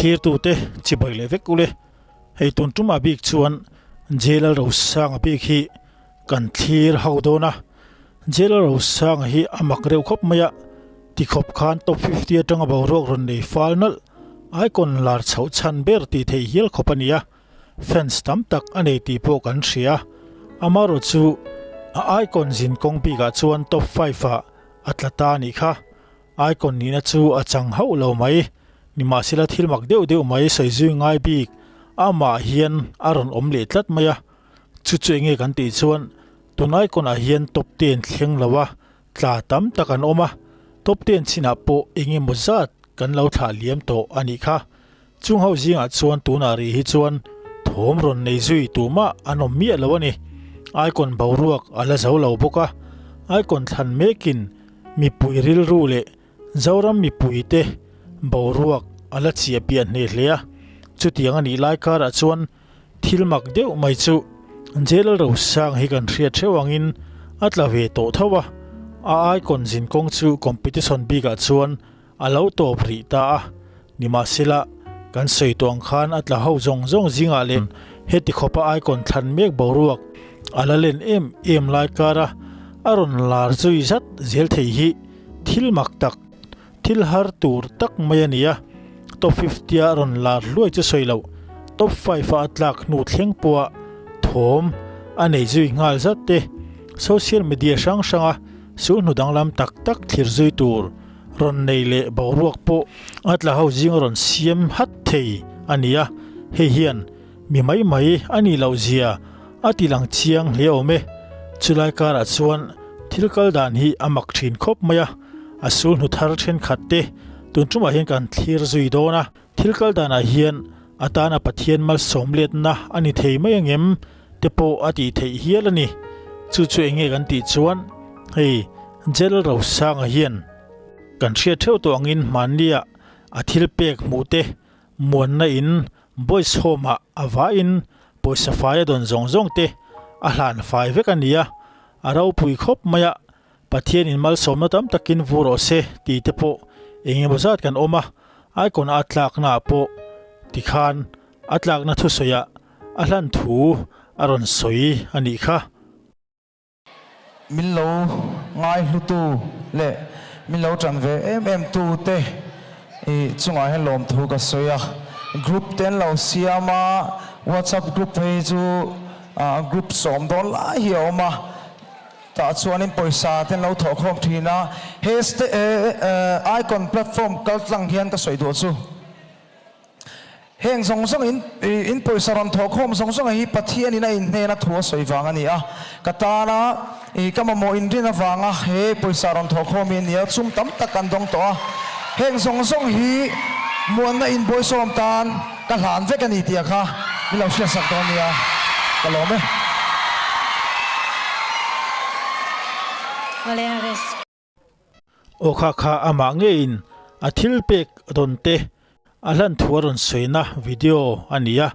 Thlirtute chibai leh vek ule. Hei tun tumah bik chuan Jailal Rosanga bik hi kan thlir ho dawn a. Jailal Rosanga hi a mak reuh khawp mai a, tikhawp khan top 50 atanga boruak rawn nei fal nalh, icon lar chhoh chhan ber tih theih hial khawp a ni a. Fans tam tak a nei tih pawh kan hria. Amaherawh chu a icon zin kawng bikah chuan top five ah a tla ta a nih kha. Icon nihna chu a chang hauh lo mai. Nimahsela thil mak deuh deuh mai sawi zui ngai bik amah hian a rawn awm leh tlat mai a. Chu chu enge kan tih chuan tun icon ah hian top ten thleng lo a tla tam tak an awm a, top ten chinah pawh eng emaw zat kan lo thlah liam tawh a nih kha. Chung ho zingah chuan tunah rih hi chuan thawm rawn nei zui tumah an awm miah lo a ni. Icon boruak a la zo lo bawk a, Icon thlan mekin mipui rilru leh Zoram mipuite boruak a la chiah piah hneh hle a. Chutiang a nih lai karah chuan thil mak deuh mai chu Jail Rosang hi kan hriat theuh angin a tla ve tawh tho a, a Icon zinkawng chu competition bikah chuan A lo tawp rih ta a, nimahsela kan sawi tawh ang khan a tla ho zawng zawng zingah leh heti khawpa icon thlan mek boruak a la len em em lai kara a rawn lar zui zat zel thei hi thil mak tak, thil har tur tak mai a ni a, top 50 a rawn lar hluai chu sawi loh, top 5 a a tlak hnu thleng pawha thawm a nei zui nghal zat te, social media hrang hranga sulhnu danglam tak tak thlir zui tur. Rawn nei leh boruak pawh a tla ho zing rawn siam hat thei a ni a, hei hian mi mai mai a nih loh zia a ti lang chiang hle awm e. Chulai karah chuan thil kal dan hi a mak thin khawp mai a, a sul hnu thar thenkhat te tun tumah hian kan thlir zui dawn a, thil kal danah hian a tana Pathian malsawm letna a ni thei mai angem te pawh a tih theih hial a ni. Chu chu eng nge kan tih chuan hei Jel Rosanga hian kan hriat theuh tawh angin hmannia a thil pek hmuh te muanna in Boys Home ah a vahin pawisa fai a dawn zawng zawng te a hlan fai vek a ni a, a ropui khawp mai a, Pathian in malsawmna tam takin vu rawh se tih te pawh eng emaw zat kan awm a, Icon a tlakna ah pawh tikhan a tlakna thusawi ah a hlan thu a rawn sawi a nih kha. Min lo ngaihlutu leh min lo tan ve em em tu te i chungah hian lawmthu ka sawi a, group te an lo siam a, WhatsApp group phei hi chu group sawm dawn lai hi a awm a, tah chuanin pawisa te an lo thawhkhawm thin a, he icon platform kaltlang hian ka sawi duh chu. Heng zawng zawng in in pawisa rawn thawh khawm zawng zawng hi Pathian in a in hnena thu a sawi vang a ni a. Ka tana i ka mamawh in rin avanga he pawisa rawn thawh khawm hi a ni a, chum tam tak kan dawng tawh a. Heng zawng zawng hi muanna in bawisawm tan ka hlan vek a ni tih a kha min lo hriatsak dawn nia, ka lawm e. Aw kha kha amah ngeiin a thil pek rawn te a hlan thu a rawn sawina video a ni a,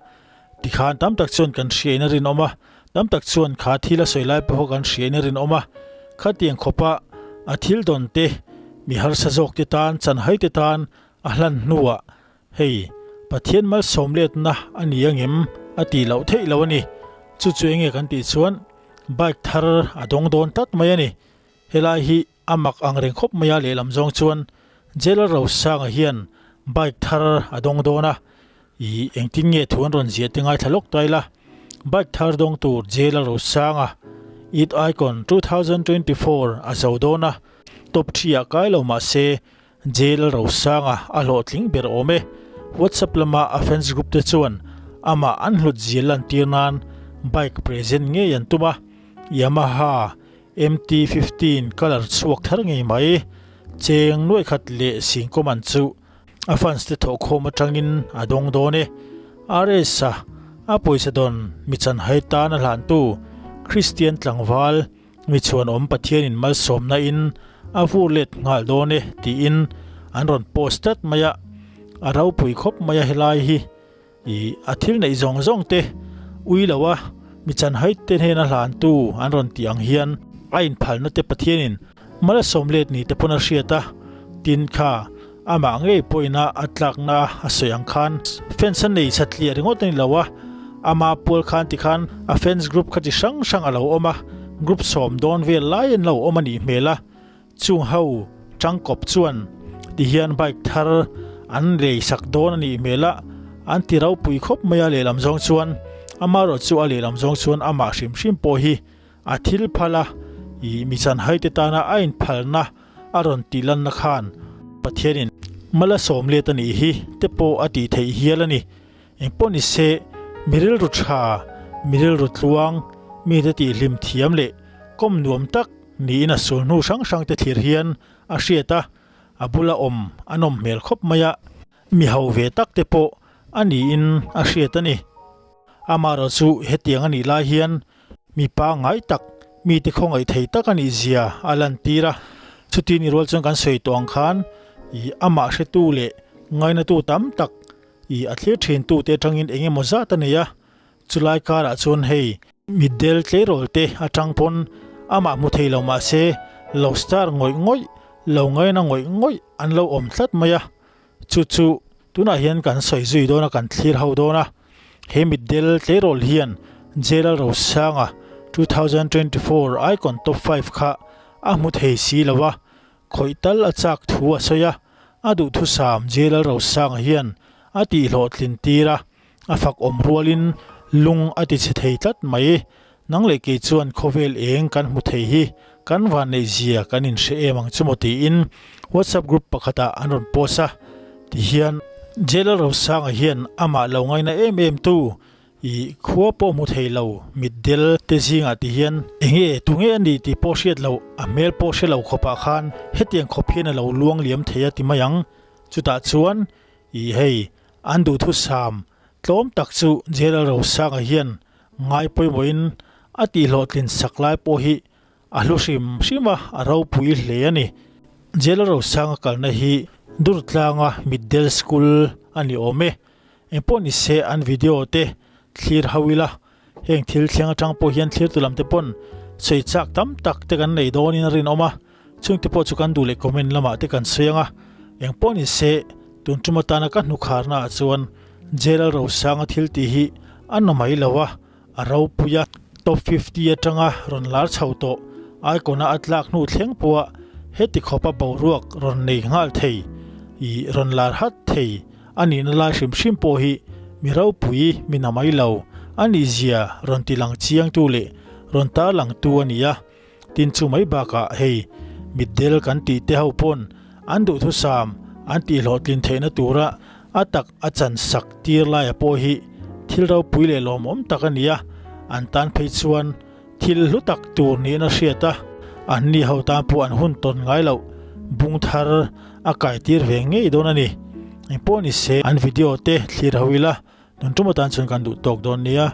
tikhan tam tak chuan kan hriain a rinawm a, tam tak chuan kha thil a sawi lai pawh kha kan hriain a rinawm a, khatiang khawpa a thil dawn te mi harsa zawk te tan chanhai te tan a hlan hnuah Hei, Pathian malsawm letna a ni angem a tih loh theih lo a ni. Chu chu enge kan tih chuan bike thar a dawng dawn tlat mai a ni. Helai hi a mak ang reng khawp mai a lehlam zawng chuan Jailal Rosanga hian bike thar a dawng dawn a. Ih, engtin nge thu an rawn ziah te ngaithla lawk ta ila. Bike thar dawng tur Jailal Rosanga Eid Icon 2024 a zo dawn a, top 3 ah kai lo mahse Jail Rosanga a hlawhtling ber awm e. WhatsApp lama a fans group te chuan amah an hlut zia lantir nan bike present ngei an tum a, Yamaha MT-15 colour chhuak thar ngei mai. Cheng nuaih khat leh singkawm an chu a fans te thawhkhawm atangin a dawng dawn e. RS-a a pawisa dawn mi chanhai tan a hlantu Christian tlangval Mi chhuanawm Pathianin malsawmna in a vur let nghal dawn e tiin an rawn post tlat mai a, a ropui khawp mai a helai hi ih a thil neih zawng zawng te ui lo a mi chanhai te hnena hlantu an rawn tih ang hian a inphalna te Pathianin malsawm let ni te pawn a hriat a, tin kha. Amah ngei pawhin a a tlakna a sawi ang khan fans a nei satliah ringawt a ni lo a, ama pual khan tikhan a fans group kha chi hrang hrang a lo awm a, group sawm dawn vel lai an lo awm a nih hmel a, chung ho tangkawp chuan tihian bike thar an lei sak dawn a nih hmel a, an ti ropui khawp mai a lehlam zawng chuan amaherawh chu a lehlam zawng chuan amah hrim hrim pawh hi A thil phal a, ih mi chanhaite tana a inphalna a rawn tih lanna khan Pathianin mal a sawm let a nih hi te pawh a tih theih hial a ni. Engpawh ni se, mi rilru tha, mi rilru tluang, mite tih hlim thiam leh kawm nuam tak niin a sul hnu hrang hrangte thlir hian a hriat a, a bula awm a nawm hmel khawp mai a. Mi ho ve tak te pawh a niin a hriat a ni. Amaherawh chu hetiang a nih lai hian mi pangngai tak, mite khawngaih thei tak a nih zia a lantir a. Chuti ni rual chuan kan sawi tawh ang khan ih amah hretu leh ngainatu tam tak ih a thlir thintu te atangin eng emaw zat a nei a. Chulai karah chuan hei mitdel tleirawl te atang pawn amah hmu thei lo mahse lo star ngawih ngawih, lo ngaina ngawih ngawih an lo awm tlat mai a. Chu chu tunah hian kan sawi zui dawn a, kan thlir ho dawn a. He mitdel tleirawl hian J Lalrosanga 2024 Icon Top 5 kha a hmu thei si lo a, khawih tal a chak thu a sawi a, a duhthusam J Lalrosanga hian a tihhlawhtlin tir a, a fak awm rualin lung a ti chhe thei tlat mai. Nang leh kei chuan khawvel eng kan hmu thei hi kan vanneih zia kan inhre em ang chu maw tiin WhatsApp group pakhatah an rawn post a. Tihian J Lalrosanga hian amah lo ngaina em em tu i khua pawh hmu thei lo mitdel te zingah tihian enge tunge a nih tih pawh hriat loh a hmel pawh hre lo khawpah khan hetiang khawp hian a lo luang liam thei a ti mai ang. Chutah chuan i hei an duhthusam Tlawm tak chu General Rosanga hian ngai pawimawhin a tihhlawhtlin sak lai pawh hi a hlu hrim hrim a, a ropui hle a ni. General Rosanga kalna hi Durtlanga Mitdel School a ni awm e. Engpawh ni se an video te thlir ho ila, heng thil thleng atang pawh hian thlirtu lam te pawn sawi chak tam tak te kan nei dawnin a rinawm a. Chungte pawh chu kan duh leh comment lamah te kan sawi ang a, engpawh ni se tun tum atana ka hnukharna ah chuan J Lalrosanga thil tih hi a na mai lo a, a ropui a, top 50 atanga rawn lar chho tawh icon a a tlak hnu thleng pawha heti khawpa boruak rawn nei nghal thei ih rawn lar hat thei a nihna lai hrim hrim pawh hi mi ropui mi na mai lo a nih zia rawn ti lang chiangtu leh rawn tarlangtu a ni a. Tin chu mai bakah hei mitdel kan tih te ho pawn an duhthusam an tihhlawhtlin theihna tura a tak a chan sak tir laia pawh hi thil ropui leh lawmawm tak a ni a, an tan phei chuan thil hlu tak tur niin a hriat a, anni ho tan pawh an hun tawn ngai loh bung thar a kai tir ve ngei dawn a ni. Engpawh ni se an video te thlir ho ila Tun tum atan chuan kan duh tawk dawn nia.